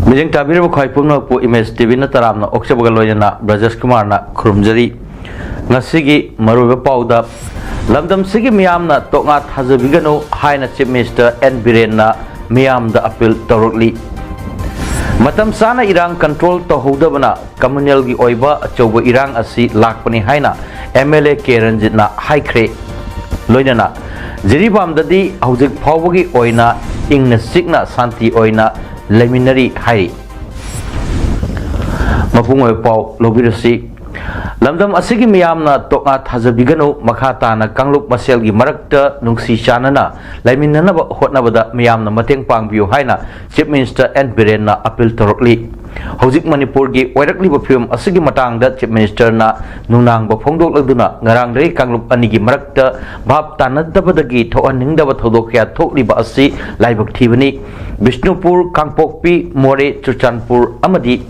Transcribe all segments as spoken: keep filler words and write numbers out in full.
ꯃꯤꯠꯌꯦꯡ ꯇꯥꯕꯤꯔꯤꯕ ꯈ꯭ꯋꯥꯏ ꯄꯨꯝꯅꯃꯛꯄꯨ ꯏꯃꯦꯖ ꯇꯤꯚꯤꯅ ꯇꯔꯥꯝꯅ ꯑꯣꯛꯆꯕꯒ ꯂꯣꯏꯅꯅ ꯕ꯭ꯔꯖꯦꯁ ꯀꯨꯃꯥꯔꯅ ꯈꯨꯔꯨꯝꯖꯔꯤ꯫ ꯉꯁꯤꯒꯤ ꯃꯔꯨꯑꯣꯏꯕ ꯄꯥꯎꯗ, ꯂꯝꯗꯝꯁꯤꯒꯤ ꯃꯤꯌꯥꯝꯅ ꯇꯣꯛꯅꯥ ꯊꯥꯖꯕꯤꯒꯅꯨ ꯍꯥꯏꯅ ꯆꯤꯐ ꯃꯤꯅꯤꯁꯇꯔ ꯑꯦꯟ ꯕꯤꯔꯦꯟꯅ ꯃꯤꯌꯥꯝꯗ ꯑꯄꯤꯜ ꯇꯧꯔꯛꯂꯤ꯫ ꯃꯇꯝ ꯆꯥꯅ ꯏꯔꯥꯡ ꯀꯟꯇ꯭ꯔꯣꯜ ꯇꯧꯍꯧꯗꯕꯅ ꯀꯝꯃꯨꯅꯦꯜꯒꯤ ꯑꯣꯏꯕ ꯑꯆꯧꯕ ꯏꯔꯥꯡ ꯑꯁꯤ ꯂꯥꯛꯄꯅꯤ ꯍꯥꯏꯅ ꯑꯦꯝ ꯑꯦꯜ ꯑꯦ ꯀꯦ ꯔꯟꯖꯤꯠꯅ ꯍꯥꯏꯈ꯭ꯔꯦ꯫ ꯂꯣꯏꯅꯅ ꯖꯤꯔꯤꯕꯥꯝꯗꯗꯤ ꯍꯧꯖꯤꯛ ꯐꯥꯎꯕꯒꯤ ꯑꯣꯏꯅ ꯏꯪꯅ ꯆꯤꯛꯅ ꯁꯥꯟꯇꯤ ꯑꯣꯏꯅ ꯂꯩꯃꯤꯟꯅꯔꯤ ꯍꯥꯏꯔꯤ꯫ ꯃꯄꯨꯡ ꯑꯣꯏꯕ ꯄꯥꯎ ꯂꯧꯕꯤꯔꯁꯤ꯫ ꯂꯝꯗꯝ ꯑꯁꯤꯒꯤ ꯃꯤꯌꯥꯝꯅ ꯇꯣꯛꯅꯥ ꯊꯥꯖꯕꯤꯒꯅꯨ, ꯃꯈꯥ ꯇꯥꯅ ꯀꯥꯡꯂꯨꯞ ꯃꯁꯦꯜꯒꯤ ꯃꯔꯛꯇ ꯅꯨꯡꯁꯤ ꯆꯥꯟꯅꯅ ꯂꯩꯃꯤꯟꯅꯅꯕ ꯍꯣꯠꯅꯕꯗ ꯃꯤꯌꯥꯝꯅ ꯃꯇꯦꯡ ꯄꯥꯡꯕꯤꯌꯨ ꯍꯥꯏꯅ ꯆꯤꯐ ꯃꯤꯅꯤꯁꯇꯔ ꯑꯦꯟ ꯕꯤꯔꯦꯟꯅ ꯑꯄꯤꯜ ꯇꯧꯔꯛꯂꯤ꯫ ꯍꯧꯖꯤꯛ ꯃꯅꯤꯄꯨꯔꯒꯤ ꯑꯣꯏꯔꯛꯂꯤꯕ ꯐꯤꯕꯝ ꯑꯁꯤꯒꯤ ꯃꯇꯥꯡꯗ ꯆꯤꯐ ꯃꯤꯅꯤꯁꯇꯔꯅ ꯅꯨꯡꯅꯥꯡꯕ ꯐꯣꯡꯗꯣꯛꯂꯗꯨꯅ, ꯉꯔꯥꯡꯗꯒꯤ ꯀꯥꯡꯂꯨꯞ ꯑꯅꯤꯒꯤ ꯃꯔꯛꯇ ꯚꯥꯞ ꯇꯥꯅꯗꯕꯗꯒꯤ ꯊꯣꯛꯍꯟꯅꯤꯡꯗꯕ ꯊꯧꯗꯣꯛ ꯀꯌꯥ ꯊꯣꯛꯂꯤꯕ ꯑꯁꯤ ꯂꯥꯏꯕꯛ ꯊꯤꯕꯅꯤ꯫ ꯕꯤꯁꯅꯨꯄꯨꯔ, ꯀꯥꯡꯄꯣꯛꯄꯤ, ꯃꯣꯔꯦ, ꯆꯨꯔꯆꯥꯟꯄꯨꯔ ꯑꯃꯗꯤ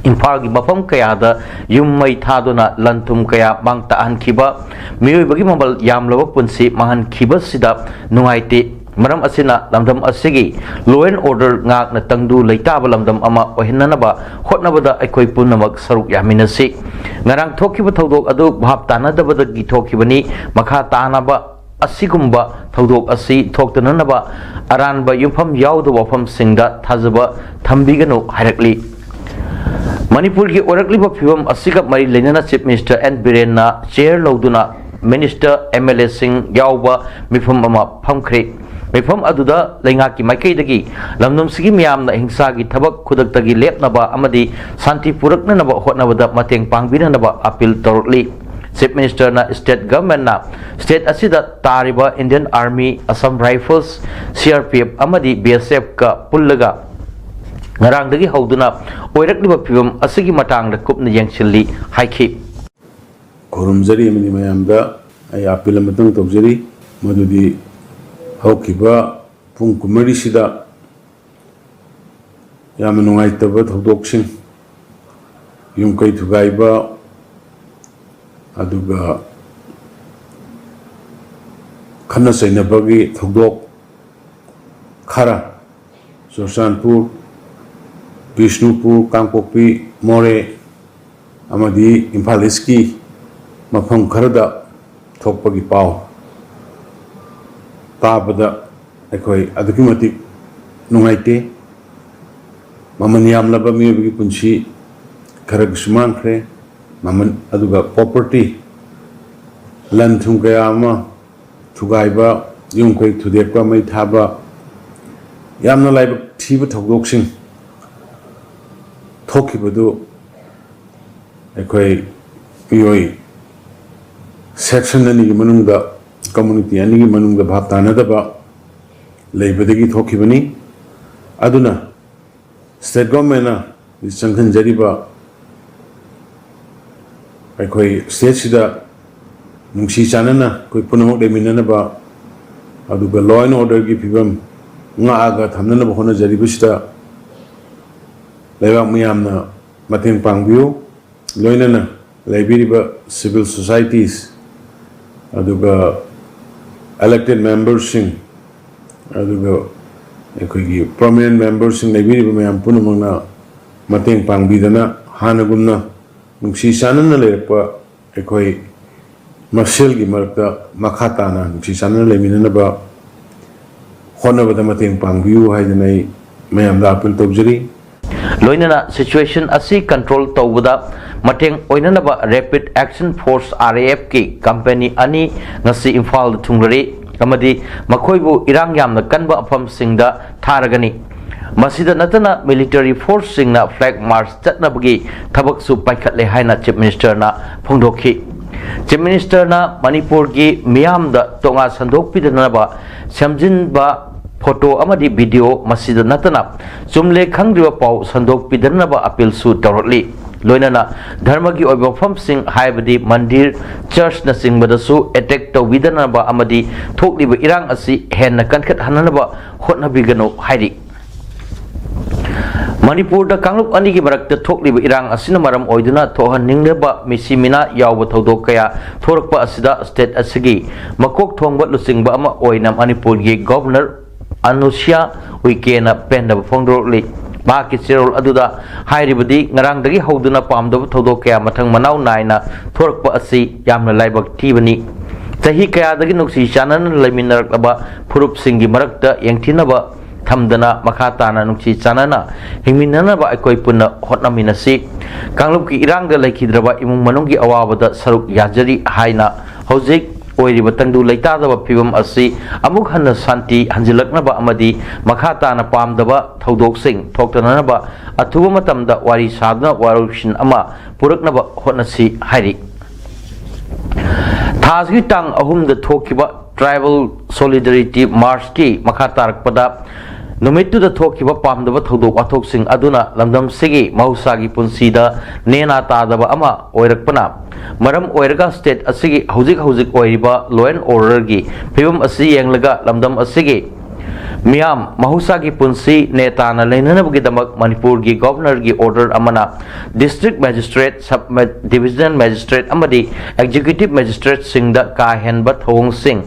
ꯏꯝꯐꯥꯜꯒꯤ ꯃꯐꯝ ꯀꯌꯥꯗ ꯌꯨꯝ ꯃꯩ ꯊꯥꯗꯨꯅ ꯂꯟ ꯊꯨꯝ ꯀꯌꯥ ꯃꯥꯡ ꯇꯥꯛꯍꯟꯈꯤꯕ, ꯃꯤꯑꯣꯏꯕꯒꯤ ꯃꯃꯜ ꯌꯥꯝꯂꯕ ꯄꯨꯟꯁꯤ ꯃꯥꯡꯍꯟꯈꯤꯕꯁꯤꯗ ꯅꯨꯡꯉꯥꯏꯇꯦ꯫ ꯃꯔꯝ ꯑꯁꯤꯅ ꯂꯝꯗꯝ ꯑꯁꯤꯒꯤ law and order ꯉꯥꯛꯅ ꯇꯪꯗꯨ ꯂꯩꯇꯥꯕ ꯂꯝꯗꯝ ꯑꯃ ꯑꯣꯏꯍꯟꯅꯅꯕ ꯍꯣꯠꯅꯕꯗ ꯑꯩꯈꯣꯏ ꯄꯨꯝꯅꯃꯛ ꯁꯔꯨꯛ ꯌꯥꯃꯤꯟꯅꯁꯤ꯫ ꯉꯔꯥꯡ ꯊꯣꯛꯈꯤꯕ ꯊꯧꯗꯣꯛ ꯑꯗꯨ ꯚꯥꯞ ꯇꯥꯅꯗꯕꯗꯒꯤ ꯊꯣꯛꯈꯤꯕꯅꯤ꯫ ꯃꯈꯥ ꯇꯥꯅꯕ ꯑꯁꯤꯒꯨꯝꯕ ꯊꯧꯗꯣꯛ ꯑꯁꯤ ꯊꯣꯛꯇꯅꯅꯕ ꯑꯔꯥꯟꯕ ꯌꯨꯝꯐꯝ ꯌꯥꯎꯗꯕ ꯋꯥꯐꯝꯁꯤꯡꯗ ꯊꯥꯖꯕ ꯊꯝꯕꯤꯒꯅꯨ ꯍꯥꯏꯔꯛꯂꯤ꯫ ꯃꯅꯤꯄꯨꯔꯒꯤ ꯑꯣꯏꯔꯛꯂꯤꯕ ꯐꯤꯕꯝ ꯑꯁꯤꯒ ꯃꯔꯤ ꯂꯩꯅꯅ ꯆꯤꯐ ꯃꯤꯅꯤꯁꯇꯔ ꯑꯦꯟ ꯕꯤꯔꯦꯟꯅ ꯆꯦꯌꯔ ꯂꯧꯗꯨꯅ ꯃꯤꯅꯤꯁꯇꯔ, ꯑꯦꯝ ꯑꯦꯜ ꯑꯦꯁꯤꯡ ꯌꯥꯎꯕ ꯃꯤꯐꯝ ꯑꯃ ꯐꯝꯈ꯭ꯔꯦ꯫ ꯃꯤꯐꯝ ꯑꯗꯨꯗ ꯂꯩꯉꯥꯛꯀꯤ ꯃꯥꯏꯀꯩꯗꯒꯤ ꯂꯝꯗꯝꯁꯤꯒꯤ ꯃꯤꯌꯥꯝꯅ ꯍꯤꯡꯁꯥꯒꯤ ꯊꯕꯛ ꯈꯨꯗꯛꯇꯒꯤ ꯂꯦꯞꯅꯕ ꯑꯃꯗꯤ ꯁꯥꯟꯇꯤ ꯄꯨꯔꯛꯅꯅꯕ ꯍꯣꯠꯅꯕꯗ ꯃꯇꯦꯡ ꯄꯥꯡꯕꯤꯅꯅꯕ ꯑꯄꯤꯜ ꯇꯧꯔꯛꯂꯤ꯫ Chief Minister ꯅ state government ꯅ state ꯑꯁꯤꯗ ꯇꯥꯔꯤꯕ Indian Army, Assam Rifles, C R P F ꯑꯃꯗꯤ B S F ꯀ ꯄꯨꯜꯂꯒ ꯉꯔꯥꯡꯗꯒꯤ ꯍꯧꯗꯨꯅ ꯑꯣꯏꯔꯛꯂꯤꯕ ꯐꯤꯕꯝ ꯑꯁꯤꯒꯤ ꯃꯇꯥꯡꯗ ꯀꯨꯞꯅ ꯌꯦꯡꯁꯤꯜꯂꯤ ꯍꯥꯏꯈꯤ꯫ ꯈꯨꯔꯨꯝꯖꯔꯤ ꯑꯃꯗꯤ ꯃꯌꯥꯝꯗ ꯑꯩ appeal ꯑꯃꯇꯪ ꯇꯧꯖꯔꯤ, ꯃꯗꯨꯗꯤ ꯍꯧꯈꯤꯕ ꯄꯨꯡ ꯀꯨꯟꯃꯔꯤꯁꯤꯗ ꯌꯥꯝꯅ ꯅꯨꯡꯉꯥꯏꯇꯕ ꯊꯧꯗꯣꯛꯁꯤꯡ, ꯌꯨꯝ ꯀꯩ ꯊꯨꯒꯥꯏꯕ, ꯑꯗꯨꯒ ꯈꯠꯅ ꯆꯩꯅꯕꯒꯤ ꯊꯧꯗꯣꯛ ꯈꯔ ꯆꯨꯔꯆꯥꯟꯄꯨꯔ, ꯕꯤꯁꯅꯨꯄꯨꯔ, ꯀꯥꯡꯄꯣꯛꯄꯤ, ꯃꯣꯔꯦ ꯑꯃꯗꯤ ꯏꯝꯐꯥꯜ ꯏꯁꯀꯤ ꯃꯐꯝ ꯈꯔꯗ ꯊꯣꯛꯄꯒꯤ ꯄꯥꯎ ꯇꯥꯕꯗ ꯑꯩꯈꯣꯏ ꯑꯗꯨꯛꯀꯤ ꯃꯇꯤꯛ ꯅꯨꯡꯉꯥꯏꯇꯦ꯫ ꯃꯃꯜ ꯌꯥꯝꯂꯕ ꯃꯤꯑꯣꯏꯕꯒꯤ ꯄꯨꯟꯁꯤ ꯈꯔꯒꯤꯁꯨ ꯃꯥꯡꯈ꯭ꯔꯦ꯫ ꯃꯃꯜ, ꯑꯗꯨꯒ property, ꯂꯟ ꯊꯨꯝ ꯀꯌꯥ ꯑꯃ ꯊꯨꯒꯥꯏꯕ, ꯌꯨꯝ ꯀꯩ ꯊꯨꯗꯦꯛꯄ, ꯃꯩ ꯊꯥꯕ, ꯌꯥꯝꯅ ꯂꯥꯏꯕꯛ ꯊꯤꯕ ꯊꯧꯗꯣꯛꯁꯤꯡ ꯊꯣꯛꯈꯤꯕꯗꯨ ꯑꯩꯈꯣꯏ ꯃꯤꯑꯣꯏ section ꯑꯅꯤꯒꯤ ꯃꯅꯨꯡꯗ, community ꯑꯅꯤꯒꯤ ꯃꯅꯨꯡꯗ ꯚꯥꯞ ꯇꯥꯅꯗꯕ ꯂꯩꯕꯗꯒꯤ ꯊꯣꯛꯈꯤꯕꯅꯤ꯫ ꯑꯗꯨꯅ state government ꯅ ꯆꯪꯍꯟꯖꯔꯤꯕ ꯑꯩꯈꯣꯏ state ꯁꯤꯗ ꯅꯨꯡꯁꯤ ꯆꯥꯟꯅꯅ ꯑꯩꯈꯣꯏ ꯄꯨꯝꯅꯃꯛ ꯂꯩꯃꯤꯟꯅꯅꯕ, ꯑꯗꯨꯒ law and order ꯒꯤ ꯐꯤꯕꯝ ꯉꯥꯛꯑꯒ ꯊꯝꯅꯅꯕ ꯍꯣꯠꯅꯖꯔꯤꯕꯁꯤꯗ ꯂꯩꯕꯥꯛ ꯃꯤꯌꯥꯝꯅ ꯃꯇꯦꯡ ꯄꯥꯡꯕꯤꯌꯨ꯫ ꯂꯣꯏꯅꯅ ꯂꯩꯕꯤꯔꯤꯕ civil societies, ꯑꯗꯨꯒ elected member ꯁꯤꯡ, ꯑꯗꯨꯒ ꯑꯩꯈꯣꯏꯒꯤ prominent member ꯁꯤꯡ ꯂꯩꯕꯤꯔꯤꯕ ꯃꯌꯥꯝ ꯄꯨꯝꯅꯃꯛꯅ ꯃꯇꯦꯡ ꯄꯥꯡꯕꯤꯗꯅ ꯍꯥꯟꯅꯒꯨꯝꯅ ꯅꯨꯡꯁꯤ ꯆꯥꯟꯅꯅ ꯂꯩꯔꯛꯄ ꯑꯩꯈꯣꯏ ꯃꯁꯦꯜꯒꯤ ꯃꯔꯛꯇ ꯃꯈꯥ ꯇꯥꯅ ꯅꯨꯡꯁꯤ ꯆꯥꯟꯅꯅ ꯂꯩꯃꯤꯟꯅꯅꯕ ꯍꯣꯠꯅꯕꯗ ꯃꯇꯦꯡ ꯄꯥꯡꯕꯤꯌꯨ ꯍꯥꯏꯗꯅ ꯑꯩ ꯃꯌꯥꯝꯗ appeal ꯇꯧꯖꯔꯤ꯫ ꯂꯣꯏꯅꯅ situation ꯑꯁꯤ control ꯇꯧꯕꯗ ꯃꯇꯦꯡ ꯑꯣꯏꯅꯅꯕ Rapid Action Force, R A F ꯀꯤ company ꯑꯅꯤ ꯉꯁꯤ ꯏꯝꯐꯥꯜꯗ ꯊꯨꯡꯂꯔꯤ ꯑꯃꯗꯤ ꯃꯈꯣꯏꯕꯨ ꯏꯔꯥꯡ ꯌꯥꯝꯅ ꯀꯟꯕ ꯃꯐꯝꯁꯤꯡꯗ ꯊꯥꯔꯒꯅꯤ꯫ ꯃꯁꯤꯗ ꯅꯠꯇꯅ military force ꯁꯤꯡꯅ flag march ꯆꯠꯅꯕꯒꯤ ꯊꯕꯛꯁꯨ ꯄꯥꯏꯈꯠꯂꯦ ꯍꯥꯏꯅ Chief Minister ꯅ ꯐꯣꯡꯗꯣꯛꯈꯤ꯫ Chief Ministerꯅ ꯃꯅꯤꯄꯨꯔꯒꯤ ꯃꯤꯌꯥꯝꯗ ꯇꯣꯉꯥꯟ ꯁꯟꯗꯣꯛꯄꯤꯗꯅꯕ ꯁꯦꯝꯖꯤꯟꯕ ꯐꯣꯇꯣ ꯑꯃꯗꯤ ꯚꯤꯗꯤꯑꯣ, ꯃꯁꯤꯗ ꯅꯠꯇꯅ ꯆꯨꯝꯂꯦ ꯈꯪꯗ꯭ꯔꯤꯕ ꯄꯥꯎ ꯁꯟꯗꯣꯛꯄꯤꯗꯅꯕ ꯑꯄꯤꯜꯁꯨ ꯇꯧꯔꯛꯂꯤ꯫ ꯂꯣꯏꯅꯅ ꯙꯔꯃꯒꯤ ꯑꯣꯏꯕ ꯃꯐꯝꯁꯤꯡ, ꯍꯥꯏꯕꯗꯤ ꯃꯟꯗꯤꯔ, ꯆꯔꯆꯅꯆꯤꯡꯕꯗꯁꯨ ꯑꯦꯇꯦꯛ ꯇꯧꯕꯤꯗꯅꯕ ꯑꯃꯗꯤ ꯊꯣꯛꯂꯤꯕ ꯏꯔꯥꯡ ꯑꯁꯤ ꯍꯦꯟꯅ ꯀꯟꯈꯠꯍꯟꯅꯕ ꯍꯣꯠꯅꯕꯤꯒꯅꯨ ꯍꯥꯏꯔꯤ꯫ ꯃꯅꯤꯄꯨꯔꯗ ꯀꯥꯡꯂꯨꯞ ꯑꯅꯤꯒꯤ ꯃꯔꯛꯇ ꯊꯣꯛꯂꯤꯕ ꯏꯔꯥꯡ ꯑꯁꯤꯅ ꯃꯔꯝ ꯑꯣꯏꯗꯨꯅ ꯊꯣꯛꯍꯟꯅꯤꯡꯗꯕ ꯃꯤꯁꯤ ꯃꯤꯅꯥ ꯌꯥꯎꯕ ꯊꯧꯗꯣꯛ ꯀꯌꯥ ꯊꯣꯔꯛꯄ ꯑꯁꯤꯗ state ꯑꯁꯤꯒꯤ ꯃꯀꯣꯛ ꯊꯣꯡꯕ ꯂꯨꯆꯤꯡꯕ ꯑꯃ ꯑꯣꯏꯅ ꯃꯅꯤꯄꯨꯔꯒꯤ Governor ꯑꯅꯨꯁ꯭ꯌꯥ ꯎꯏꯀꯦꯅ ꯄꯦꯟꯗꯕ ꯐꯣꯡꯗꯣꯔꯛꯂꯤ꯫ ꯃꯍꯥꯛꯀꯤ ꯆꯦꯔꯣꯜ ꯑꯗꯨꯗ ꯍꯥꯏꯔꯤꯕꯗꯤ, ꯉꯔꯥꯡꯗꯒꯤ ꯍꯧꯗꯨꯅ ꯄꯥꯝꯗꯕ ꯊꯧꯗꯣꯛ ꯀꯌꯥ ꯃꯊꯪ ꯃꯅꯥꯎ ꯅꯥꯏꯅ ꯊꯣꯔꯛꯄ ꯑꯁꯤ ꯌꯥꯝꯅ ꯂꯥꯏꯕꯛ ꯊꯤꯕꯅꯤ꯫ ꯆꯍꯤ ꯀꯌꯥꯗꯒꯤ ꯅꯨꯡꯁꯤ ꯆꯥꯟꯅꯅ ꯂꯩꯃꯤꯟꯅꯔꯛꯂꯕ ꯐꯨꯔꯨꯞꯁꯤꯡꯒꯤ ꯃꯔꯛꯇ ꯌꯦꯡꯊꯤꯅꯕ ꯊꯝꯗꯅ ꯃꯈꯥ ꯇꯥꯅ ꯅꯨꯡꯁꯤ ꯆꯥꯟꯅꯅ ꯍꯤꯡꯃꯤꯟꯅꯅꯕ ꯑꯩꯈꯣꯏ ꯄꯨꯟꯅ ꯍꯣꯠꯅꯃꯤꯟꯅꯁꯤ꯫ ꯀꯥꯡꯂꯨꯞꯀꯤ ꯏꯔꯥꯡꯗ ꯂꯩꯈꯤꯗ꯭ꯔꯕ ꯏꯃꯨꯡ ꯃꯅꯨꯡꯒꯤ ꯑꯋꯥꯕꯗ ꯁꯔꯨꯛ ꯌꯥꯖꯔꯤ ꯍꯥꯏꯅ ꯍꯧꯖꯤꯛ ꯑꯣꯏꯔꯤꯕ ꯇꯪꯗꯨ ꯂꯩꯇꯥꯗꯕ ꯐꯤꯕꯝ ꯑꯁꯤ ꯑꯃꯨꯛ ꯍꯟꯅ ꯁꯥꯟꯇꯤ ꯍꯟꯖꯤꯜꯂꯛꯅꯕ ꯑꯃꯗꯤ ꯃꯈꯥ ꯇꯥꯅ ꯄꯥꯝꯗꯕ ꯊꯧꯗꯣꯛꯁꯤꯡ ꯊꯣꯛꯇꯅꯅꯕ ꯑꯊꯨꯕ ꯃꯇꯝꯗ ꯋꯥꯔꯤ ꯁꯥꯗꯨꯅ ꯋꯥꯔꯣꯏꯁꯤꯟ ꯑꯃ ꯄꯨꯔꯛꯅꯕ ꯍꯣꯠꯅꯁꯤ ꯍꯥꯏꯔꯤ꯫ ꯊꯥꯁꯤꯒꯤ ꯇꯥꯡ ꯑꯍꯨꯝꯗ ꯊꯣꯛꯈꯤꯕ Tribal Solidarity Marchꯀꯤ ꯃꯈꯥ ꯇꯥꯔꯛꯄꯗ, ꯅꯨꯃꯤꯠꯇꯨꯗ ꯊꯣꯛꯈꯤꯕ ꯄꯥꯝꯗꯕ ꯊꯧꯗꯣꯛ ꯋꯥꯊꯣꯛꯁꯤꯡ ꯑꯗꯨꯅ ꯂꯝꯗꯝꯁꯤꯒꯤ ꯃꯍꯧꯁꯥꯒꯤ ꯄꯨꯟꯁꯤꯗ ꯅꯦꯅꯥ ꯇꯥꯗꯕ ꯑꯃ ꯑꯣꯏꯔꯛꯄꯅ ꯃꯔꯝ ꯑꯣꯏꯔꯒ, state ꯑꯁꯤꯒꯤ ꯍꯧꯖꯤꯛ ꯍꯧꯖꯤꯛ ꯑꯣꯏꯔꯤꯕ law and orderꯒꯤ ꯐꯤꯕꯝ ꯑꯁꯤ ꯌꯦꯡꯂꯒ, ꯂꯝꯗꯝ ꯑꯁꯤꯒꯤ ꯃꯤꯌꯥꯝ ꯃꯍꯧꯁꯥꯒꯤ ꯄꯨꯟꯁꯤ ꯅꯦꯇꯥꯅ ꯂꯩꯅꯅꯕꯒꯤꯗꯃꯛ ꯃꯅꯤꯄꯨꯔꯒꯤ Governorꯒꯤ order ꯑꯃꯅ district magistrate, sub divisional magistrate ꯑꯃꯗꯤ executive magistrateꯁꯤꯡꯗ ꯀꯥ ꯍꯦꯟꯕ ꯊꯧꯑꯣꯡꯁꯤꯡ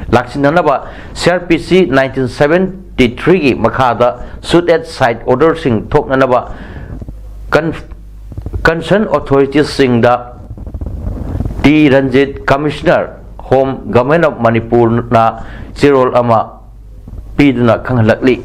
ꯂꯥꯛꯁꯤꯟꯅꯅꯕ CrPC nineteen seventy threeꯒꯤ ꯃꯈꯥꯗ shoot at sight orderꯁꯤꯡ ꯊꯣꯛꯅꯅꯕ con-, concerned authoritiesꯁꯤꯡꯗ T Ranjit, Commissioner Home, Government of ꯃꯅꯤꯄꯨꯔꯅ ꯆꯦꯔꯣꯜ ꯑꯃ ꯄꯤꯗꯨꯅ ꯈꯪꯍꯜꯂꯛꯂꯤ꯫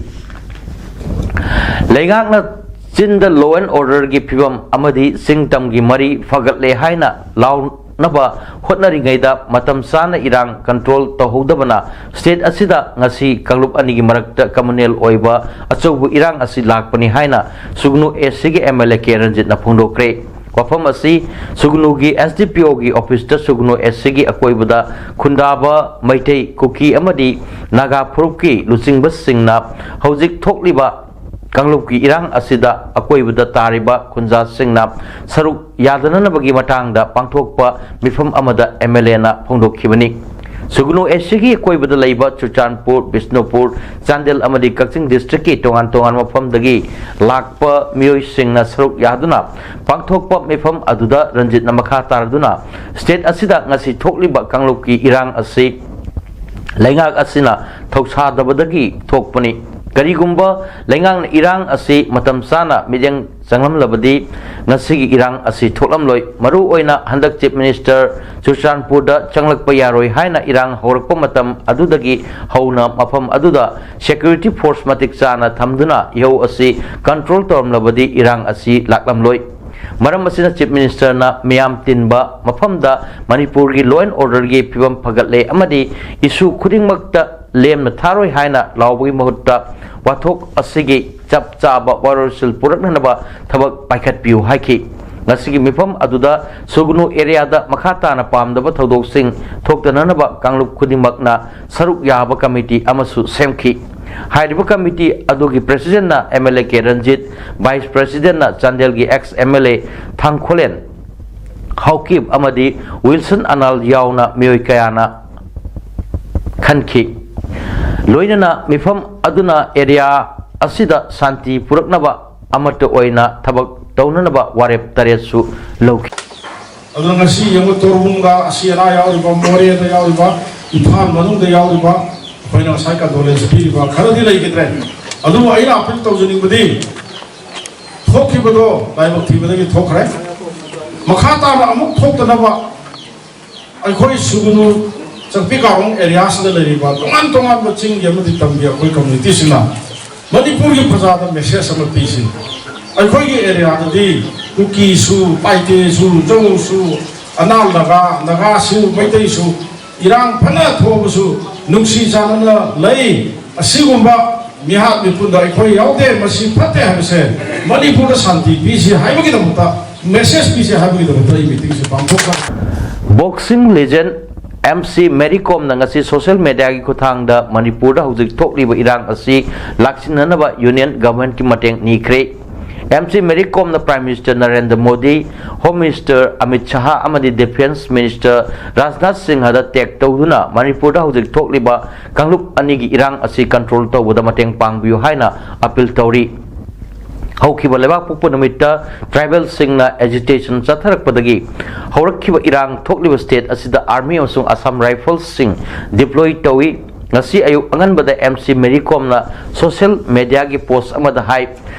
ꯂꯩꯉꯥꯛꯅ ꯆꯤꯟꯗ law and orderꯒꯤ ꯐꯤꯕꯝ ꯑꯃꯗꯤ ꯆꯤꯡ ꯇꯝꯒꯤ ꯃꯔꯤ ꯐꯒꯠꯂꯦ ꯍꯥꯏꯅ ꯂꯥꯎꯅꯕ ꯍꯣꯠꯅꯔꯤꯉꯩꯗ, ꯃꯇꯝ ꯆꯥꯅ ꯏꯔꯥꯡ control ꯇꯧꯍꯧꯗꯕꯅ state ꯑꯁꯤꯗ ꯉꯁꯤ ꯀꯥꯡꯂꯨꯞ ꯑꯅꯤꯒꯤ ꯃꯔꯛꯇ communal ꯑꯣꯏꯕ ꯑꯆꯧꯕ ꯏꯔꯥꯡ ꯑꯁꯤ ꯂꯥꯛꯄꯅꯤ ꯍꯥꯏꯅ ꯁꯨꯒꯅꯨ ACꯒꯤ MLA ꯀꯦ ꯔꯟꯖꯤꯠꯅ ꯐꯣꯡꯗꯣꯛꯈ꯭ꯔꯦ꯫ ꯋꯥꯐꯝ ꯑꯁꯤ ꯁꯨꯒꯅꯨꯒꯤ ꯑꯦꯁ ꯗꯤ ꯄꯤ ꯑꯣꯒꯤ ꯑꯣꯐꯤꯁꯇ ꯁꯨꯒꯅꯨ ꯑꯦꯁ ꯁꯤꯒꯤ ꯑꯀꯣꯏꯕꯗ ꯈꯨꯟꯗꯥꯕ ꯃꯩꯇꯩ, ꯀꯨꯀꯤ ꯑꯃꯗꯤ ꯅꯥꯒꯥ ꯐꯨꯔꯨꯞꯀꯤ ꯂꯨꯆꯤꯡꯕꯁꯤꯡꯅ ꯍꯧꯖꯤꯛ ꯊꯣꯛꯂꯤꯕ ꯀꯥꯡꯂꯨꯞꯀꯤ ꯏꯔꯥꯡ ꯑꯁꯤꯗ ꯑꯀꯣꯏꯕꯗ ꯇꯥꯔꯤꯕ ꯈꯨꯟꯖꯥꯁꯤꯡꯅ ꯁꯔꯨꯛ ꯌꯥꯗꯅꯅꯕꯒꯤ ꯃꯇꯥꯡꯗ ꯄꯥꯡꯊꯣꯛꯄ ꯃꯤꯐꯝ ꯑꯃꯗ ꯑꯦꯝ ꯑꯦꯜ ꯑꯦꯅ ꯐꯣꯡꯗꯣꯛꯈꯤꯕꯅꯤ꯫ ꯁꯨꯒꯅꯨ ꯑꯦꯁ ꯁꯤꯒꯤ ꯑꯀꯣꯏꯕꯗ ꯂꯩꯕ ꯆꯨꯔꯆꯥꯟꯄꯨꯔ, ꯕꯤꯁꯅꯨꯄꯨꯔ, ꯆꯥꯟꯗꯦꯜ ꯑꯃꯗꯤ ꯀꯛꯆꯤꯡ ꯗꯤꯁꯇ꯭ꯔꯤꯛꯀꯤ ꯇꯣꯉꯥꯟ ꯇꯣꯉꯥꯟꯕ ꯃꯐꯝꯗꯒꯤ ꯂꯥꯛꯄ ꯃꯤꯑꯣꯏꯁꯤꯡꯅ ꯁꯔꯨꯛ ꯌꯥꯗꯨꯅ ꯄꯥꯡꯊꯣꯛꯄ ꯃꯤꯐꯝ ꯑꯗꯨꯗ ꯔꯟꯖꯤꯠꯅ ꯃꯈꯥ ꯇꯥꯔꯗꯨꯅ ꯁ꯭ꯇꯦꯠ ꯑꯁꯤꯗ ꯉꯁꯤ ꯊꯣꯛꯂꯤꯕ ꯀꯥꯡꯂꯨꯞꯀꯤ ꯏꯔꯥꯡ ꯑꯁꯤ ꯂꯩꯉꯥꯛ ꯑꯁꯤꯅ ꯊꯧꯁꯥꯗꯕꯗꯒꯤ ꯊꯣꯛꯄꯅꯤ꯫ ꯀꯔꯤꯒꯨꯝꯕ ꯂꯩꯉꯥꯛꯅ ꯏꯔꯥꯡ ꯑꯁꯤ ꯃꯇꯝ ꯆꯥꯅ ꯃꯤꯠꯌꯦꯡ ꯆꯪꯂꯝꯂꯕꯗꯤ ꯉꯁꯤꯒꯤ ꯏꯔꯥꯡ ꯑꯁꯤ ꯊꯣꯛꯂꯝꯂꯣꯏ꯫ ꯃꯔꯨ ꯑꯣꯏꯅ ꯍꯟꯗꯛ ꯆꯤꯐ ꯃꯤꯅꯤꯁꯇꯔ ꯆꯨꯔꯆꯥꯟꯄꯨꯔꯗ ꯆꯪꯂꯛꯄ ꯌꯥꯔꯣꯏ ꯍꯥꯏꯅ ꯏꯔꯥꯡ ꯍꯧꯔꯛꯄ ꯃꯇꯝ ꯑꯗꯨꯗꯒꯤ ꯍꯧꯅ ꯃꯐꯝ ꯑꯗꯨꯗ ꯁꯦꯀ꯭ꯌꯨꯔꯤꯇꯤ ꯐꯣꯔꯁ ꯃꯇꯤꯛ ꯆꯥꯅ ꯊꯝꯗꯨꯅ ꯏꯍꯧ ꯑꯁꯤ ꯀꯟꯇ꯭ꯔꯣꯜ ꯇꯧꯔꯝꯂꯕꯗꯤ ꯏꯔꯥꯡ ꯑꯁꯤ ꯂꯥꯛꯂꯝꯂꯣꯏ꯫ ꯃꯔꯝ ꯑꯁꯤꯅ ꯆꯤꯐ ꯃꯤꯅꯤꯁꯇꯔꯅ ꯃꯤꯌꯥꯝ ꯇꯤꯟꯕ ꯃꯐꯝꯗ ꯃꯅꯤꯄꯨꯔꯒꯤ law and orderꯒꯤ ꯐꯤꯕꯝ ꯐꯒꯠꯂꯦ ꯑꯃꯗꯤ ꯏꯁꯨ ꯈꯨꯗꯤꯡꯃꯛꯇ ꯂꯦꯝꯅ ꯊꯥꯔꯣꯏ ꯍꯥꯏꯅ ꯂꯥꯎꯕꯒꯤ ꯃꯍꯨꯠꯇ ꯋꯥꯊꯣꯛ ꯑꯁꯤꯒꯤ ꯆꯞ ꯆꯥꯕ ꯋꯥꯔꯣꯏꯁꯤꯟ ꯄꯨꯔꯛꯅꯅꯕ ꯊꯕꯛ ꯄꯥꯏꯈꯠꯄꯤꯌꯨ ꯍꯥꯏꯈꯤ꯫ ꯉꯁꯤꯒꯤ ꯃꯤꯐꯝ ꯑꯗꯨꯗ ꯁꯨꯒꯅꯨ ꯑꯦꯔꯤꯌꯥꯗ ꯃꯈꯥ ꯇꯥꯅ ꯄꯥꯝꯗꯕ ꯊꯧꯗꯣꯛꯁꯤꯡ ꯊꯣꯛꯇꯅꯅꯕ ꯀꯥꯡꯂꯨꯞ ꯈꯨꯗꯤꯡꯃꯛꯅ ꯁꯔꯨꯛ ꯌꯥꯕ ꯀꯃꯤꯇꯤ ꯑꯃꯁꯨ ꯁꯦꯝꯈꯤ꯫ ꯍꯥꯏꯔꯤꯕ ꯀꯃꯤꯇꯤ ꯑꯗꯨꯒꯤ ꯄ꯭ꯔꯦꯁꯤꯗꯦꯟꯠꯅ M L A K Ranjit, vice ꯄ꯭ꯔꯦꯁꯤꯗꯦꯟꯠꯅ ꯆꯥꯟꯗꯦꯜꯒꯤ ex M L A Thangkholen Haokip ꯑꯃꯗꯤ ꯋꯤꯜꯁꯟ ꯑꯅꯥꯜ ꯌꯥꯎꯅ ꯃꯤꯑꯣꯏ ꯀꯌꯥꯅ ꯈꯟꯈꯤ꯫ ꯂꯣꯏꯅꯅ ꯃꯤꯐꯝ ꯑꯗꯨꯅ ꯑꯦꯔꯤꯌꯥ ꯑꯁꯤꯗ ꯁꯥꯟꯇꯤ ꯄꯨꯔꯛꯅꯕ ꯑꯃꯠꯇ ꯑꯣꯏꯅ ꯊꯕꯛ ꯇꯧꯅꯅꯕ ꯋꯥꯔꯦꯞ ꯇꯔꯦꯠꯁꯨ ꯂꯧꯈꯤ꯫ ꯑꯗꯨꯅ ꯉꯁꯤ ꯌꯦꯡꯉꯨ, ꯇꯣꯔꯕꯨꯡꯗ ꯑꯁꯤ ꯑꯅꯥ ꯌꯥꯎꯔꯤꯕ, ꯃꯣꯔꯦꯗ ꯌꯥꯎꯔꯤꯕ, ꯏꯝꯐꯥꯜ ꯃꯅꯨꯡꯗ ꯌꯥꯎꯔꯤꯕ, ꯑꯩꯈꯣꯏꯅ ꯉꯁꯥꯏ ꯀꯟꯗꯣꯂꯦꯟꯁ ꯄꯤꯔꯤꯕ ꯈꯔꯗꯤ ꯂꯩꯈꯤꯗ꯭ꯔꯦ꯫ ꯑꯗꯨꯕꯨ ꯑꯩꯅ ꯑꯄꯤꯜ ꯇꯧꯖꯅꯤꯡꯕꯗꯤ, ꯊꯣꯛꯈꯤꯕꯗꯣ ꯂꯥꯏꯕꯛ ꯊꯤꯕꯗꯒꯤ ꯊꯣꯛꯈ꯭ꯔꯦ꯫ ꯃꯈꯥ ꯇꯥꯅ ꯑꯃꯨꯛ ꯊꯣꯛꯇꯅꯕ ꯑꯩꯈꯣꯏ ꯁꯨꯒꯅꯨ ꯆꯥꯛꯄꯤ ꯀꯥꯔꯣꯡ ꯑꯦꯔꯤꯌꯥꯁꯤꯗ ꯂꯩꯔꯤꯕ ꯇꯣꯉꯥꯟ ꯇꯣꯉꯥꯟꯕ ꯆꯤꯡꯒꯤ ꯑꯃꯗꯤ ꯇꯝꯒꯤ ꯑꯩꯈꯣꯏ ꯀꯝꯃ꯭ꯌꯨꯅꯤꯇꯤꯁꯤꯡꯅ ꯃꯅꯤꯄꯨꯔꯒꯤ ꯄ꯭ꯔꯖꯥꯗ ꯃꯦꯁꯦꯖ ꯑꯃ ꯄꯤꯁꯤ꯫ ꯑꯩꯈꯣꯏꯒꯤ ꯑꯦꯔꯤꯌꯥꯗꯗꯤ ꯀꯨꯀꯤꯁꯨ, ꯄꯥꯏꯇꯦꯁꯨ, ꯖꯧꯁꯨ, ꯑꯅꯥꯜ ꯅꯥꯒꯥ, ꯅꯥꯒꯥꯁꯨ, ꯃꯩꯇꯩꯁꯨ ꯏꯔꯥꯡ ꯐꯅ ꯊꯣꯛꯑꯕꯁꯨ ꯅꯨꯡꯁꯤ ꯆꯥꯟꯅꯅ ꯂꯩ꯫ ꯑꯁꯤꯒꯨꯝꯕ ꯃꯤꯍꯥꯠ ꯃꯤꯄꯨꯟꯗ ꯑꯩꯈꯣꯏ ꯌꯥꯎꯗꯦ꯫ ꯃꯁꯤ ꯐꯠꯇꯦ ꯍꯥꯏꯕꯁꯦ ꯃꯅꯤꯄꯨꯔꯗ ꯁꯥꯟꯇꯤ ꯄꯤꯁꯤ ꯍꯥꯏꯕꯒꯤꯗꯃꯛꯇ ꯃꯦꯁꯦꯖ ꯄꯤꯁꯦ ꯍꯥꯏꯕꯒꯤꯗꯃꯛꯇ ꯑꯩ ꯃꯤꯇꯤꯡꯁꯦ ꯄꯥꯡꯊꯣꯛꯄ꯫ Boxing legend M C Mary Comꯅ ꯉꯁꯤ social mediaꯒꯤ ꯈꯨꯠꯊꯥꯡꯗ ꯃꯅꯤꯄꯨꯔꯗ ꯍꯧꯖꯤꯛ ꯊꯣꯛꯂꯤꯕ ꯏꯔꯥꯡ ꯑꯁꯤ ꯂꯥꯛꯁꯤꯟꯅꯅꯕ Union Governmentꯀꯤ ꯃꯇꯦꯡ ꯅꯤꯈ꯭ꯔꯦ꯫ M C Mary Comꯅ Prime Minister Narendra Modi, Home Minister Amit Shah ꯑꯃꯗꯤ Defence Minister ꯔꯥꯖꯅꯥꯊ ꯁꯤꯡꯍꯗ tag ꯇꯧꯗꯨꯅ ꯃꯅꯤꯄꯨꯔꯗ ꯍꯧꯖꯤꯛ ꯊꯣꯛꯂꯤꯕ ꯀꯥꯡꯂꯨꯞ ꯑꯅꯤꯒꯤ ꯏꯔꯥꯡ ꯑꯁꯤ control ꯇꯧꯕꯗ ꯃꯇꯦꯡ ꯄꯥꯡꯕꯤꯌꯨ ꯍꯥꯏꯅ appeal ꯇꯧꯔꯤ꯫ ꯍꯧꯈꯤꯕ ꯂꯩꯕꯥꯛ ꯄꯣꯛꯄ ꯅꯨꯃꯤꯠꯇ tribal ꯁꯤꯡꯅ agitation ꯆꯠꯊꯔꯛꯄꯗꯒꯤ ꯍꯧꯔꯛꯈꯤꯕ ꯏꯔꯥꯡ ꯊꯣꯛꯂꯤꯕ state ꯑꯁꯤꯗ Army ꯑꯃꯁꯨꯡ Assam Riflesꯁꯤꯡ deploy ꯇꯧꯏ꯫ ꯉꯁꯤ ꯑꯌꯨꯛ ꯑꯉꯟꯕꯗ M C Mary Comꯅ social mediaꯒꯤ post ꯑꯃꯗ ꯍꯥꯏ,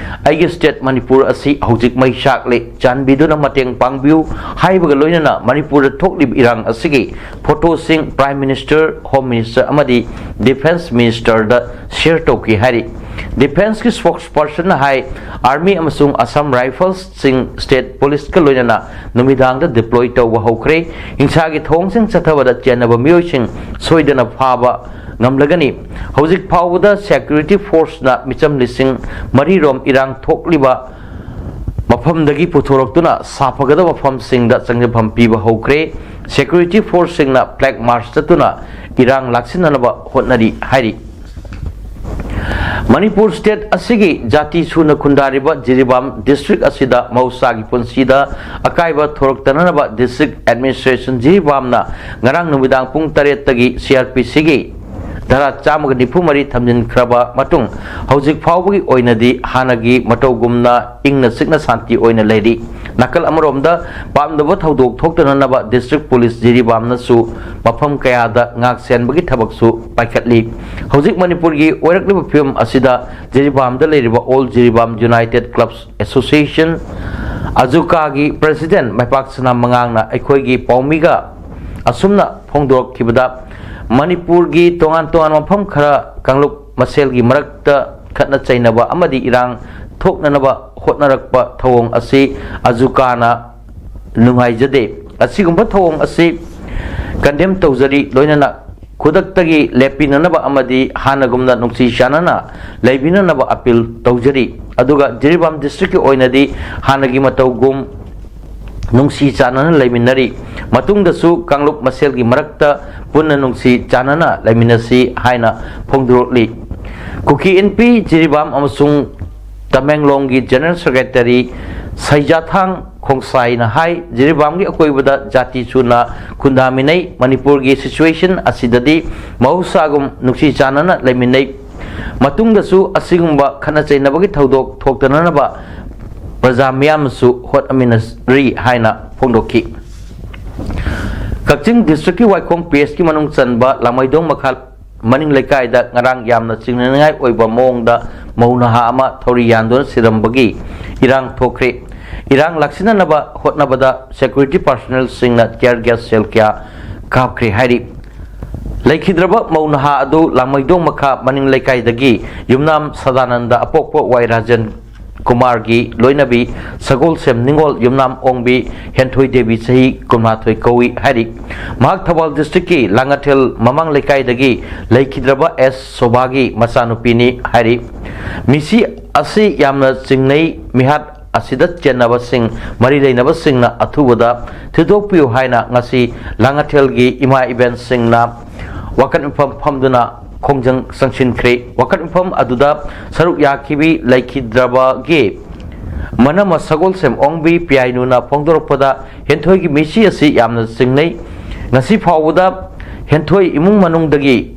"ꯑꯩꯒꯤ state ꯃꯅꯤꯄꯨꯔ ꯑꯁꯤ ꯍꯧꯖꯤꯛ ꯃꯩ ꯆꯥꯛꯂꯦ, ꯆꯥꯟꯕꯤꯗꯨꯅ ꯃꯇꯦꯡ ꯄꯥꯡꯕꯤꯌꯨ" ꯍꯥꯏꯕꯒ ꯂꯣꯏꯅꯅ ꯃꯅꯤꯄꯨꯔꯗ ꯊꯣꯛꯂꯤꯕ ꯏꯔꯥꯡ ꯑꯁꯤꯒꯤ photoꯁꯤꯡ Prime Minister, Home Minister ꯑꯃꯗꯤ Defence Ministerꯗ share ꯇꯧꯈꯤ ꯍꯥꯏꯔꯤ꯫ Defenceꯀꯤ spokespersonꯅ ꯍꯥꯏ, Army ꯑꯃꯁꯨꯡ Assam Riflesꯁꯤꯡ state policeꯀ ꯂꯣꯏꯅꯅ ꯅꯨꯃꯤꯗꯥꯡꯗ deploy ꯇꯧꯕ ꯍꯧꯈ꯭ꯔꯦ꯫ ꯍꯤꯡꯁꯥꯒꯤ ꯊꯧꯑꯣꯡꯁꯤꯡ ꯆꯠꯊꯕꯗ ꯆꯦꯟꯅꯕ ꯃꯤꯑꯣꯏꯁꯤꯡ ꯁꯣꯏꯗꯅ ꯐꯥꯕ ꯉꯝꯂꯒꯅꯤ꯫ ꯍꯧꯖꯤꯛ ꯐꯥꯎꯕꯗ security forceꯅ ꯃꯤꯆꯝ ꯂꯤꯁꯤꯡ ꯃꯔꯤ ꯔꯣꯝ ꯏꯔꯥꯡ ꯊꯣꯛꯂꯤꯕ ꯃꯐꯝꯗꯒꯤ ꯄꯨꯊꯣꯔꯛꯇꯨꯅ ꯁꯥꯐꯒꯗꯕ ꯃꯐꯝꯁꯤꯡꯗ ꯆꯪꯖꯐꯝ ꯄꯤꯕ ꯍꯧꯈ꯭ꯔꯦ꯫ Security forceꯁꯤꯡꯅ flag march ꯆꯠꯇꯨꯅ ꯏꯔꯥꯡ ꯂꯥꯛꯁꯤꯟꯅꯅꯕ ꯍꯣꯠꯅꯔꯤ ꯍꯥꯏꯔꯤ꯫ ꯃꯅꯤꯄꯨꯔ state ꯑꯁꯤꯒꯤ ꯖꯥꯇꯤ ꯁꯨꯅ ꯈꯨꯟꯗꯥꯔꯤꯕ ꯖꯤꯔꯤꯕꯥꯝ district ꯑꯁꯤꯗ ꯃꯍꯧꯁꯥꯒꯤ ꯄꯨꯟꯁꯤꯗ ꯑꯀꯥꯏꯕ ꯊꯣꯔꯛꯇꯅꯅꯕ district administration ꯖꯤꯔꯤꯕꯥꯝꯅ ꯉꯔꯥꯡ ꯅꯨꯃꯤꯗꯥꯡ ꯄꯨꯡ ꯇꯔꯦꯠꯇꯒꯤ CrPCꯒꯤ ꯙꯥꯔꯥ ꯆꯥꯝꯃꯒ ꯅꯤꯐꯨ ꯃꯔꯤ ꯊꯝꯖꯤꯟꯈ꯭ꯔꯕ ꯃꯇꯨꯡ, ꯍꯧꯖꯤꯛ ꯐꯥꯎꯕꯒꯤ ꯑꯣꯏꯅꯗꯤ ꯍꯥꯟꯅꯒꯤ ꯃꯇꯧꯒꯨꯝꯅ ꯏꯪꯅ ꯆꯤꯛꯅ ꯁꯥꯟꯇꯤ ꯑꯣꯏꯅ ꯂꯩꯔꯤ꯫ ꯅꯥꯀꯜ ꯑꯃꯔꯣꯝꯗ, ꯄꯥꯝꯗꯕ ꯊꯧꯗꯣꯛ ꯊꯣꯛꯇꯅꯅꯕ district police ꯖꯤꯔꯤꯕꯥꯝꯅꯁꯨ ꯃꯐꯝ ꯀꯌꯥꯗ ꯉꯥꯛ ꯁꯦꯟꯕꯒꯤ ꯊꯕꯛꯁꯨ ꯄꯥꯏꯈꯠꯂꯤ꯫ ꯍꯧꯖꯤꯛ ꯃꯅꯤꯄꯨꯔꯒꯤ ꯑꯣꯏꯔꯛꯂꯤꯕ ꯐꯤꯕꯝ ꯑꯁꯤꯗ ꯖꯤꯔꯤꯕꯥꯝꯗ ꯂꯩꯔꯤꯕ All Jiribam United Clubs Association, ꯑꯖꯨꯀꯥꯒꯤ president ꯃꯩꯄꯥꯛ ꯁꯅꯥ ꯃꯉꯥꯡꯅ ꯑꯩꯈꯣꯏꯒꯤ ꯄꯥꯎꯃꯤꯒ ꯑꯁꯨꯝꯅ ꯐꯣꯡꯗꯣꯔꯛꯈꯤꯕꯗ, ꯃꯅꯤꯄꯨꯔꯒꯤ ꯇꯣꯉꯥꯟ ꯇꯣꯉꯥꯟꯕ ꯃꯐꯝ ꯈꯔ ꯀꯥꯡꯂꯨꯞ ꯃꯁꯦꯜꯒꯤ ꯃꯔꯛꯇ ꯈꯠꯅ ꯆꯩꯅꯕ ꯑꯃꯗꯤ ꯏꯔꯥꯡ ꯊꯣꯛꯅꯅꯕ ꯍꯣꯠꯅꯔꯛꯄ ꯊꯧꯑꯣꯡ ꯑꯁꯤ ꯑꯖꯨꯀꯥꯅ ꯅꯨꯡꯉꯥꯏꯖꯗꯦ꯫ ꯑꯁꯤꯒꯨꯝꯕ ꯊꯧꯑꯣꯡ ꯑꯁꯤ condemn ꯇꯧꯖꯔꯤ, ꯂꯣꯏꯅꯅ ꯈꯨꯗꯛꯇꯒꯤ ꯂꯦꯞꯄꯤꯅꯅꯕ ꯑꯃꯗꯤ ꯍꯥꯟꯅꯒꯨꯝꯅ ꯅꯨꯡꯁꯤ ꯆꯥꯟꯅꯅ ꯂꯩꯕꯤꯅꯅꯕ appeal ꯇꯧꯖꯔꯤ꯫ ꯑꯗꯨꯒ ꯖꯤꯔꯤꯕꯥꯝ districtꯀꯤ ꯑꯣꯏꯅꯗꯤ ꯍꯥꯟꯅꯒꯤ ꯃꯇꯧꯒꯨꯝ ꯅꯨꯡꯁꯤ ꯆꯥꯟꯅꯅ ꯂꯩꯃꯤꯟꯅꯔꯤ꯫ ꯃꯇꯨꯡꯗꯁꯨ ꯀꯥꯡꯂꯨꯞ ꯃꯁꯦꯜꯒꯤ ꯃꯔꯛꯇ ꯄꯨꯟꯅ ꯅꯨꯡꯁꯤ ꯆꯥꯟꯅꯅ ꯂꯩꯃꯤꯟꯅꯁꯤ ꯍꯥꯏꯅ ꯐꯣꯡꯗꯣꯔꯛꯂꯤ꯫ ꯀꯨꯀꯤ ꯏꯟꯄꯤ ꯖꯤꯔꯤꯕꯥꯝ ꯑꯃꯁꯨꯡ ꯇꯃꯦꯡꯂꯣꯡꯒꯤ ꯖꯦꯅꯔꯦꯜ ꯁꯦꯀ꯭ꯔꯦꯇꯔꯤ ꯁꯩꯖꯥꯊꯥꯡ ꯈꯣꯡꯁꯥꯏꯅ ꯍꯥꯏ, ꯖꯤꯔꯤꯕꯥꯝꯒꯤ ꯑꯀꯣꯏꯕꯗ ꯖꯥꯇꯤ ꯁꯨꯅ ꯈꯨꯟꯗꯥꯃꯤꯟꯅꯩ꯫ ꯃꯅꯤꯄꯨꯔꯒꯤ ꯁꯤꯆꯨꯋꯦꯁꯟ ꯑꯁꯤꯗꯗꯤ ꯃꯍꯧꯁꯥꯒꯨꯝ ꯅꯨꯡꯁꯤ ꯆꯥꯟꯅꯅ ꯂꯩꯃꯤꯟꯅꯩ꯫ ꯃꯇꯨꯡꯗꯁꯨ ꯑꯁꯤꯒꯨꯝꯕ ꯈꯠꯅ ꯆꯩꯅꯕꯒꯤ ꯊꯧꯗꯣꯛ ꯊꯣꯛꯇꯅꯅꯕ ꯄ꯭ꯔꯖꯥ ꯃꯤꯌꯥꯝꯅꯁꯨ ꯍꯣꯠꯅꯃꯤꯟꯅꯔꯤ ꯍꯥꯏꯅ ꯐꯣꯡꯗꯣꯛꯈꯤ꯫ ꯀꯛꯆꯤꯡ ꯗꯤꯁꯇ꯭ꯔꯤꯛꯀꯤ ꯋꯥꯏꯈꯣꯡ ꯄꯤ ꯑꯦꯁꯀꯤ ꯃꯅꯨꯡ ꯆꯟꯕ ꯂꯥꯡꯃꯩꯗꯣꯡ ꯃꯈꯥ ꯃꯅꯤꯡ ꯂꯩꯀꯥꯏꯗ ꯉꯔꯥꯡ ꯌꯥꯝꯅ ꯆꯤꯡꯅꯅꯤꯡꯉꯥꯏ ꯑꯣꯏꯕ ꯃꯑꯣꯡꯗ ꯃꯧ ꯅꯍꯥ ꯑꯃ ꯊꯧꯔꯤ ꯌꯥꯟꯗꯨꯅ ꯁꯤꯔꯝꯕꯒꯤ ꯏꯔꯥꯡ ꯊꯣꯛꯈ꯭ꯔꯦ꯫ ꯏꯔꯥꯡ ꯂꯥꯛꯁꯤꯟꯅꯅꯕ ꯍꯣꯠꯅꯕꯗ ꯁꯦꯀ꯭ꯌꯨꯔꯤꯇꯤ ꯄꯥꯔꯁꯣꯅꯦꯜꯁꯤꯡꯅ ꯇꯤꯌꯔ ꯒ꯭ꯌꯥꯁ ꯁꯦꯜ ꯀꯌꯥ ꯀꯥꯞꯈ꯭ꯔꯦ ꯍꯥꯏꯔꯤ꯫ ꯂꯩꯈꯤꯗ꯭ꯔꯕ ꯃꯧ ꯅꯍꯥ ꯑꯗꯨ ꯂꯥꯡꯃꯩꯗꯣꯡ ꯃꯈꯥ ꯃꯅꯤꯡ ꯂꯩꯀꯥꯏꯗꯒꯤ ꯌꯨꯝꯅꯥꯝ ꯁꯗꯥꯅꯟꯗ ꯑꯄꯣꯛꯄ ꯋꯥꯏ ꯔꯥꯖꯦꯟ ꯀꯨꯃꯥꯔꯒꯤ ꯂꯣꯏꯅꯕꯤ ꯁꯒꯣꯜꯁꯦꯝ ꯅꯤꯉꯣꯜ ꯌꯨꯝꯅꯥꯝ ꯑꯣꯡꯕꯤ ꯍꯦꯟꯊꯣꯏ ꯗꯦꯕꯤ ꯆꯍꯤ ꯀꯨꯟꯃꯥꯊꯣꯏ ꯀꯧꯏ ꯍꯥꯏꯔꯤ꯫ ꯃꯍꯥꯛ ꯊꯧꯕꯥꯜ ꯗꯤꯁꯇ꯭ꯔꯤꯛꯀꯤ ꯂꯥꯡꯉꯊꯦꯜ ꯃꯃꯥꯡ ꯂꯩꯀꯥꯏꯗꯒꯤ ꯂꯩꯈꯤꯗ꯭ꯔꯕ ꯑꯦꯁ ꯁꯣꯚꯥꯒꯤ ꯃꯆꯥꯅꯨꯄꯤꯅꯤ ꯍꯥꯏꯔꯤ꯫ ꯃꯤꯁꯤ ꯑꯁꯤ ꯌꯥꯝꯅ ꯆꯤꯡꯅꯩ꯫ ꯃꯤꯍꯥꯠ ꯑꯁꯤꯗ ꯆꯦꯟꯅꯕꯁꯤꯡ, ꯃꯔꯤ ꯂꯩꯅꯕꯁꯤꯡꯅ ꯑꯊꯨꯕꯗ ꯊꯤꯗꯣꯛꯄꯤꯌꯨ ꯍꯥꯏꯅ ꯉꯁꯤ ꯂꯥꯡꯉꯊꯦꯜꯒꯤ ꯏꯃꯥ ꯏꯕꯦꯟꯁꯤꯡꯅ ꯋꯥꯀꯠ ꯃꯤꯐꯝ ꯐꯝꯗꯨꯅ ꯈꯣꯡꯖꯪ ꯆꯪꯁꯤꯟꯈ꯭ꯔꯦ꯫ ꯋꯥꯀꯠ ꯃꯤꯐꯝ ꯑꯗꯨꯗ ꯁꯔꯨꯛ ꯌꯥꯈꯤꯕꯤ ꯂꯩꯈꯤꯗ꯭ꯔꯕꯒꯤ ꯃꯅꯃ ꯁꯒꯣꯜꯁꯦꯝ ꯑꯣꯡꯕꯤ ꯄꯤꯌꯥꯏꯅꯨꯅ ꯐꯣꯡꯗꯣꯔꯛꯄꯗ, ꯍꯦꯟꯊꯣꯏꯒꯤ ꯃꯤꯁꯤ ꯑꯁꯤ ꯌꯥꯝꯅ ꯆꯤꯡꯅꯩ꯫ ꯉꯁꯤ ꯐꯥꯎꯕꯗ ꯍꯦꯟꯊꯣꯏ ꯏꯃꯨꯡ ꯃꯅꯨꯡꯗꯒꯤ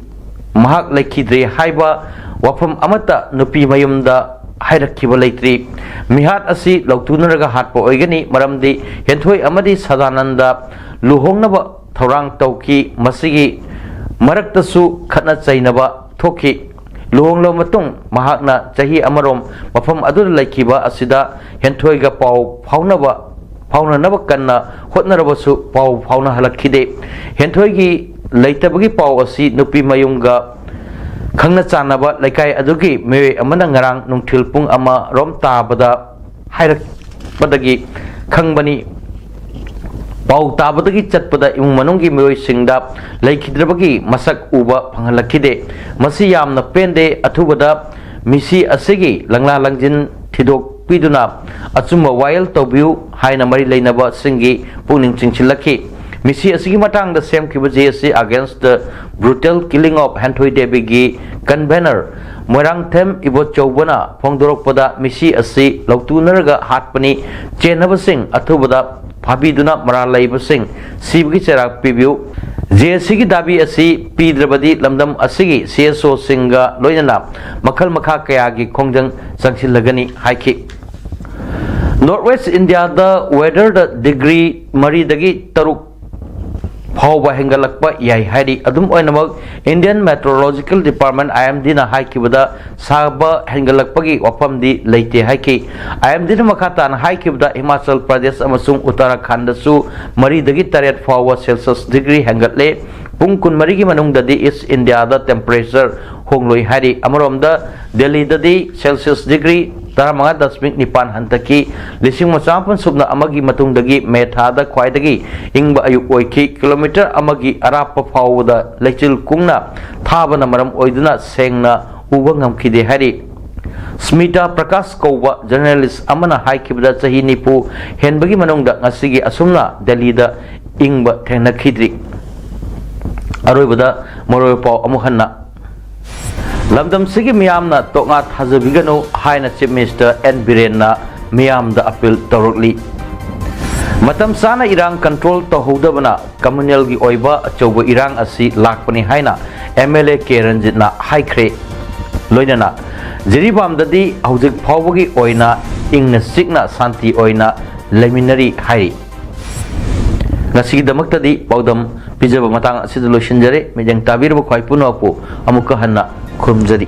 ꯃꯍꯥꯛ ꯂꯩꯈꯤꯗ꯭ꯔꯦ ꯍꯥꯏꯕ ꯋꯥꯐꯝ ꯑꯃꯠꯇ ꯅꯨꯄꯤ ꯃꯌꯨꯝꯗ ꯍꯥꯏꯔꯛꯈꯤꯕ ꯂꯩꯇ꯭ꯔꯤ꯫ ꯃꯤꯍꯥꯠ ꯑꯁꯤ ꯂꯧꯊꯨꯅꯔꯒ ꯍꯥꯠꯄ ꯑꯣꯏꯒꯅꯤ, ꯃꯔꯝꯗꯤ ꯍꯦꯟꯊꯣꯏ ꯑꯃꯗꯤ ꯁꯗꯥꯅꯟꯗ ꯂꯨꯍꯣꯡꯅꯕ ꯊꯧꯔꯥꯡ ꯇꯧꯈꯤ꯫ ꯃꯁꯤꯒꯤ ꯃꯔꯛꯇꯁꯨ ꯈꯠꯅ ꯆꯩꯅꯕ ꯊꯣꯛꯈꯤ꯫ ꯂꯨꯍꯣꯡꯂꯕ ꯃꯇꯨꯡ ꯃꯍꯥꯛꯅ ꯆꯍꯤ ꯑꯃꯔꯣꯝ ꯃꯐꯝ ꯑꯗꯨꯗ ꯂꯩꯈꯤꯕ ꯑꯁꯤꯗ ꯍꯦꯟꯊꯣꯏꯒ ꯄꯥꯎ ꯐꯥꯎꯅꯕ, ꯐꯥꯎꯅꯅꯕ ꯀꯟꯅ ꯍꯣꯠꯅꯔꯕꯁꯨ ꯄꯥꯎ ꯐꯥꯎꯅꯍꯜꯂꯛꯈꯤꯗꯦ꯫ ꯍꯦꯟꯊꯣꯏꯒꯤ ꯂꯩꯇꯕꯒꯤ ꯄꯥꯎ ꯑꯁꯤ ꯅꯨꯄꯤ ꯃꯌꯨꯝꯒ ꯈꯪꯅ ꯆꯥꯟꯅꯕ ꯂꯩꯀꯥꯏ ꯑꯗꯨꯒꯤ ꯃꯤꯑꯣꯏ ꯑꯃꯅ ꯉꯔꯥꯡ ꯅꯨꯡꯊꯤꯜ ꯄꯨꯡ ꯑꯃꯔꯣꯝ ꯇꯥꯕꯗ ꯍꯥꯏꯔꯛꯄꯗꯒꯤ ꯈꯪꯕꯅꯤ꯫ ꯄꯥꯎ ꯇꯥꯕꯗꯒꯤ ꯆꯠꯄꯗ ꯏꯃꯨꯡ ꯃꯅꯨꯡꯒꯤ ꯃꯤꯑꯣꯏꯁꯤꯡꯗ ꯂꯩꯈꯤꯗ꯭ꯔꯕꯒꯤ ꯃꯁꯛ ꯎꯕ ꯐꯪꯍꯜꯂꯛꯈꯤꯗꯦ꯫ ꯃꯁꯤ ꯌꯥꯝꯅ ꯄꯦꯟꯗꯦ꯫ ꯑꯊꯨꯕꯗ ꯃꯤꯁꯤ ꯑꯁꯤꯒꯤ ꯂꯪꯂꯥ ꯂꯪꯖꯤꯟ ꯊꯤꯗꯣꯛ ꯄꯤꯗꯨꯅ ꯑꯆꯨꯝꯕ ꯋꯥꯌꯦꯜ ꯇꯧꯕꯤꯌꯨ ꯍꯥꯏꯅ ꯃꯔꯤ ꯂꯩꯅꯕꯁꯤꯡꯒꯤ ꯄꯨꯛꯅꯤꯡ ꯆꯤꯡꯁꯤꯜꯂꯛꯈꯤ꯫ ꯃꯤꯁꯤ ꯑꯁꯤꯒꯤ ꯃꯇꯥꯡꯗ ꯁꯦꯝꯈꯤꯕ J A C Against the Brutal Killing of ꯍꯦꯟꯊꯣꯏ ꯗꯦꯕꯤꯒꯤ convener Moirangthem ꯏꯕꯣꯆꯧꯕꯅ ꯐꯣꯡꯗꯣꯔꯛꯄꯗ, ꯃꯤꯁꯤ ꯑꯁꯤ ꯂꯧꯇꯨꯅꯔꯒ ꯍꯥꯠꯄꯅꯤ, ꯆꯦꯟꯅꯕꯁꯤꯡ ꯑꯊꯨꯕꯗ ꯐꯥꯕꯤꯗꯨꯅ ꯃꯔꯥꯜ ꯂꯩꯕꯁꯤꯡ ꯁꯤꯕꯒꯤ ꯆꯩꯔꯥꯛ ꯄꯤꯕꯤꯌꯨ꯫ J A Cꯒꯤ ꯗꯥꯕꯤ ꯑꯁꯤ ꯄꯤꯗ꯭ꯔꯕꯗꯤ ꯂꯝꯗꯝ ꯑꯁꯤꯒꯤ C S Oꯁꯤꯡꯒ ꯂꯣꯏꯅꯅ ꯃꯈꯜ ꯃꯈꯥ ꯀꯌꯥꯒꯤ ꯈꯣꯡꯖꯪ ꯆꯪꯁꯤꯜꯂꯒꯅꯤ ꯍꯥꯏꯈꯤ꯫ North West Indiaꯗ weatherꯗ degree ꯃꯔꯤꯗꯒꯤ ꯇꯔꯨꯛ ꯐꯥꯎꯕ ꯍꯦꯟꯒꯠꯂꯛꯄ ꯌꯥꯏ ꯍꯥꯏꯔꯤ꯫ ꯑꯗꯨꯝ ꯑꯣꯏꯅꯃꯛ, Indian Meteorological Department, IMDꯅ ꯍꯥꯏꯈꯤꯕꯗ, ꯁꯥꯕ ꯍꯦꯟꯒꯠꯂꯛꯄꯒꯤ ꯋꯥꯐꯝꯗꯤ ꯂꯩꯇꯦ ꯍꯥꯏꯈꯤ꯫ IMDꯅ ꯃꯈꯥ ꯇꯥꯅ ꯍꯥꯏꯈꯤꯕꯗ, ꯍꯤꯃꯥꯆꯜ ꯄ꯭ꯔꯗꯦꯁ ꯑꯃꯁꯨꯡ ꯎꯠꯇꯔꯥꯈꯟꯗꯁꯨ ꯃꯔꯤꯗꯒꯤ ꯇꯔꯦꯠ ꯐꯥꯎꯕ Celsius degree ꯍꯦꯟꯒꯠꯂꯦ꯫ ꯄꯨꯡ ꯀꯨꯟꯃꯔꯤꯒꯤ ꯃꯅꯨꯡꯗꯗꯤ East Indiaꯗ temperature ꯍꯣꯡꯂꯣꯏ ꯍꯥꯏꯔꯤ꯫ ꯑꯃꯔꯣꯝꯗ, ꯗꯦꯜꯂꯤꯗꯗꯤ Celsius degree ꯇꯔꯥꯃꯉꯥ ꯗꯁꯃꯤꯛ ꯅꯤꯄꯥꯟ ꯍꯟꯊꯈꯤ꯫ ꯂꯤꯁꯤꯡ ꯑꯃ ꯆꯥꯃꯥꯄꯟ ꯁꯨꯞꯅ ꯑꯃꯒꯤ ꯃꯇꯨꯡꯗꯒꯤ ꯃꯦ ꯊꯥꯗ ꯈ꯭ꯋꯥꯏꯗꯒꯤ ꯏꯪꯕ ꯑꯌꯨꯛ ꯑꯣꯏꯈꯤ꯫ ꯀꯤꯂꯣꯃꯤꯇꯔ ꯑꯃꯒꯤ ꯑꯔꯥꯞꯄ ꯐꯥꯎꯕꯗ ꯂꯩꯆꯤꯜ ꯀꯨꯡꯅ ꯊꯥꯕꯅ ꯃꯔꯝ ꯑꯣꯏꯗꯨꯅ ꯁꯦꯡꯅ ꯎꯕ ꯉꯝꯈꯤꯗꯦ ꯍꯥꯏꯔꯤ꯫ ꯁ꯭ꯃꯤꯇꯥ ꯄ꯭ꯔꯀꯥꯁ ꯀꯧꯕ journalist ꯑꯃꯅ ꯍꯥꯏꯈꯤꯕꯗ, ꯆꯍꯤ ꯅꯤꯐꯨ ꯍꯦꯟꯕꯒꯤ ꯃꯅꯨꯡꯗ ꯉꯁꯤꯒꯤ ꯑꯁꯨꯝꯅ ꯗꯦꯜꯂꯤꯗ ꯏꯪꯕ ꯊꯦꯡꯅꯈꯤꯗ꯭ꯔꯤ꯫ ꯑꯔꯣꯏꯕꯗ ꯃꯔꯨꯑꯣꯏꯕ ꯄꯥꯎ ꯑꯃꯨꯛ ꯍꯟꯅ꯫ ꯂꯝꯗꯝꯁꯤꯒꯤ ꯃꯤꯌꯥꯝꯅ ꯇꯣꯛꯅꯥ ꯊꯥꯖꯕꯤꯒꯅꯨ ꯍꯥꯏꯅ Chief Minister N ꯕꯤꯔꯦꯟꯅ ꯃꯤꯌꯥꯝꯗ appeal ꯇꯧꯔꯛꯂꯤ꯫ ꯃꯇꯝ ꯆꯥꯅ ꯏꯔꯥꯡ control ꯇꯧꯍꯧꯗꯕꯅ communalꯒꯤ ꯑꯣꯏꯕ ꯑꯆꯧꯕ ꯏꯔꯥꯡ ꯑꯁꯤ ꯂꯥꯛꯄꯅꯤ ꯍꯥꯏꯅ MLA ꯀꯦ ꯔꯟꯖꯤꯠꯅ ꯍꯥꯏꯈ꯭ꯔꯦ꯫ ꯂꯣꯏꯅꯅ ꯖꯤꯔꯤꯕꯥꯝꯗꯗꯤ ꯍꯧꯖꯤꯛ ꯐꯥꯎꯕꯒꯤ ꯑꯣꯏꯅ ꯏꯪꯅ ꯆꯤꯛꯅ ꯁꯥꯟꯇꯤ ꯑꯣꯏꯅ ꯂꯩꯃꯤꯟꯅꯔꯤ ꯍꯥꯏꯔꯤ꯫ ꯉꯁꯤꯒꯤꯗꯃꯛꯇꯗꯤ ꯄꯥꯎꯗꯝ ꯄꯤꯖꯕ ꯃꯇꯥꯡ ꯑꯁꯤꯗ ꯂꯣꯏꯁꯤꯟꯖꯔꯦ꯫ ꯃꯤꯠꯌꯦꯡ ꯇꯥꯕꯤꯔꯕ ꯈ꯭ꯋꯥꯏ ꯄꯨꯝꯅꯃꯛꯄꯨ ꯑꯃꯨꯛꯀ ꯍꯟꯅ ꯈꯨꯔꯨꯝꯖꯔꯤ꯫